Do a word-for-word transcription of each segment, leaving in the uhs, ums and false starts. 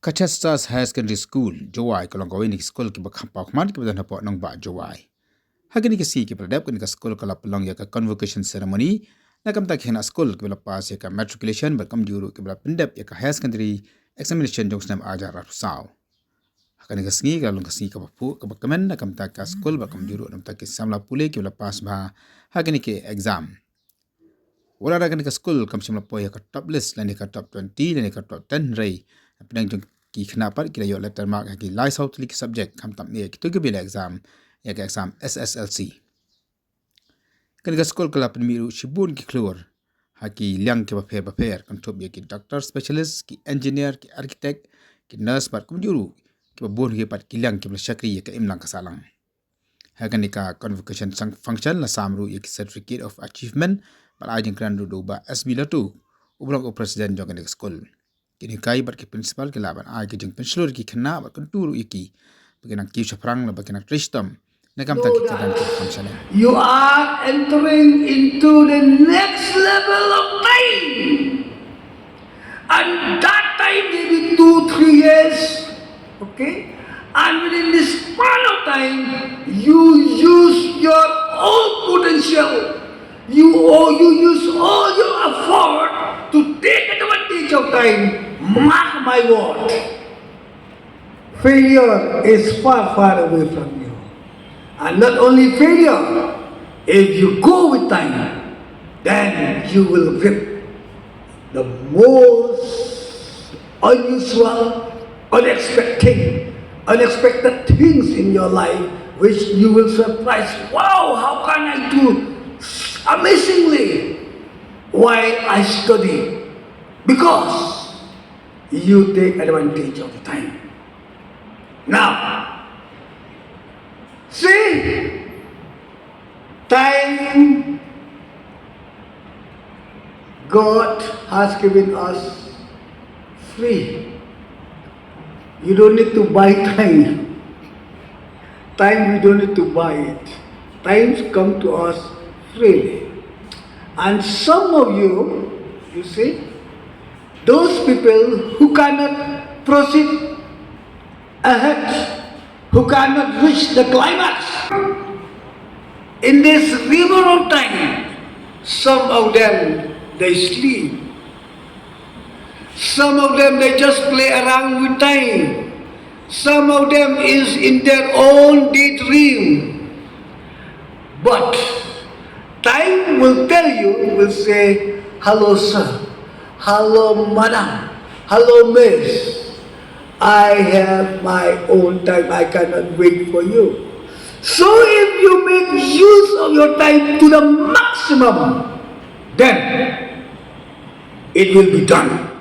Ka Church Stars Higher Secondary School, Jowai, ka long kawei na ki skul kiba kham paw khmat kiba don hapoh nongbah Jowai. Ha kine ki sngi kiba la dep, kane ka skul ka la pynlong ïa ka convocation ceremony na ka bynta ki khynnah skul kiba la pass ïa ka matriculation bad kumjuh ruh kiba la pyndep ïa ka higher secondary examination jong u snem ar hajar arphew saw. Ha kane ka sngi ka la long ka sngi kaba phuh kaba kmen na ka bynta ka skul bad kumjuh ruh na ka bynta ki samla pule kiba la pass bha ha kine ki exam. Wat la kane ka skul kam shym la poi ha ka top list lane ka top twenty lane ka top ten, hynrei hapdeng jong ki khynnah pat ki la ïoh letter mark ha ki lai saw tylli ki subject, khamtam eh ïa kito kiba la exam ïa ka exam S S L C. Kane ka skul ka la pynmih ruh shibun ki khlur ha ki liang kiba pher bapher, kynthup ïa ki doctor specialist, ki engineer, ki architect, ki nurse bad kumjuh ruh kiba bun hi pat ki liang kiba la shakri ïa ka imlang ka sahlang. Ha kane ka convocation sang-, function la sam ruh ïa ki certificate of achievement bad ai jingkren ruh da u Bah S B Latoo, uba long u president jong kane ka skul. Ki nonghikai bad ki principal ki lah ban ai ki jingpynshlur ïa ki khynnah bad kyntu ruh ïa ki ba kin nang kiew shaphrang lane ba kin nang trei shitom na ka bynta ki kyrdan kiba kham shaniah. You are entering into the next level of time. And that time may be two, three years. Okay? And within this span of time, you use your own potential. You all, you use all your effort to take advantage of time. Mark my word. Failure is far, far away from you. And not only failure, if you go with time, then you will reap the most unusual, unexpected, unexpected things in your life, which you will surprise. Wow, how can I do amazingly while I study? Because you take advantage of the time. Now, see, time God has given us free. You don't need to buy time. Time, we don't need to buy it. Times come to us freely. And some of you, you see, those people who cannot proceed ahead, who cannot reach the climax in this river of time, some of them, they sleep. Some of them, they just play around with time. Some of them is in their own daydream. But time will tell you, will say, "Hello, sir. Hello, madam. Hello, miss. I have my own time. I cannot wait for you." So if you make use of your time to the maximum, then it will be done.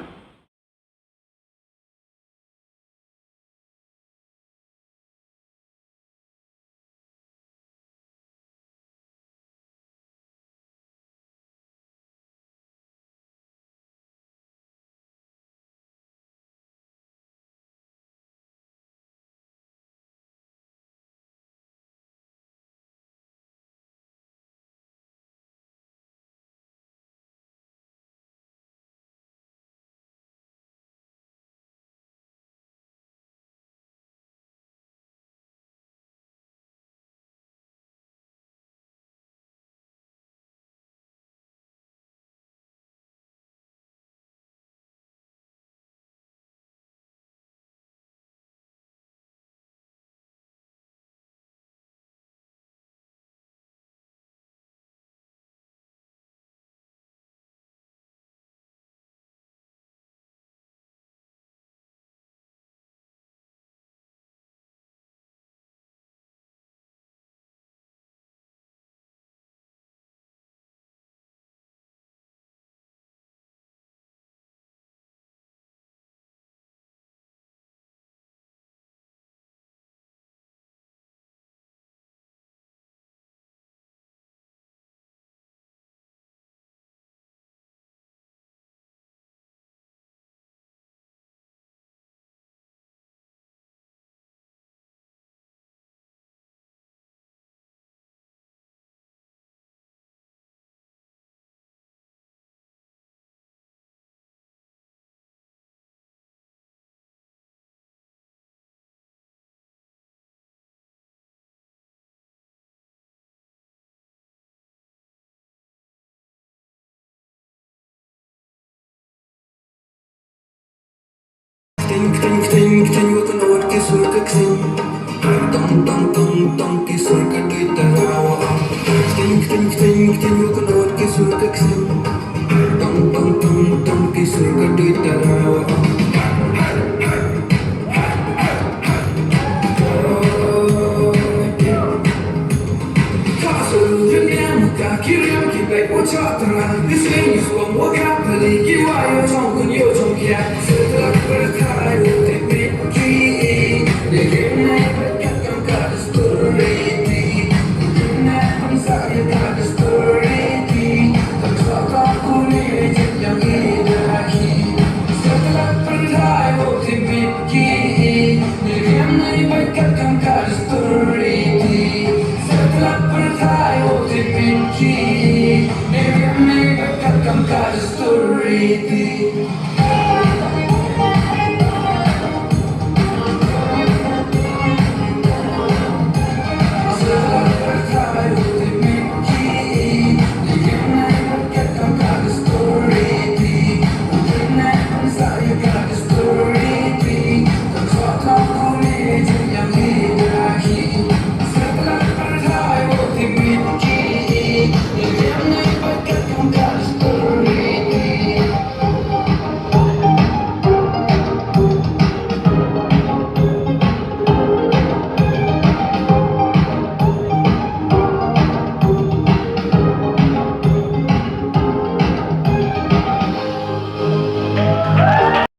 Ktien, ktien, ktien, wa kynnoh wat ki sur ka ktien. Tong, tong, tong, tong, ki sur ka duh tara wa ong. Ktien, ktien, ktien, ktien, wa kynnoh wat ki sur ka ktien. Tong, tong, tong, tong, ki sur ka duh tara wa ong.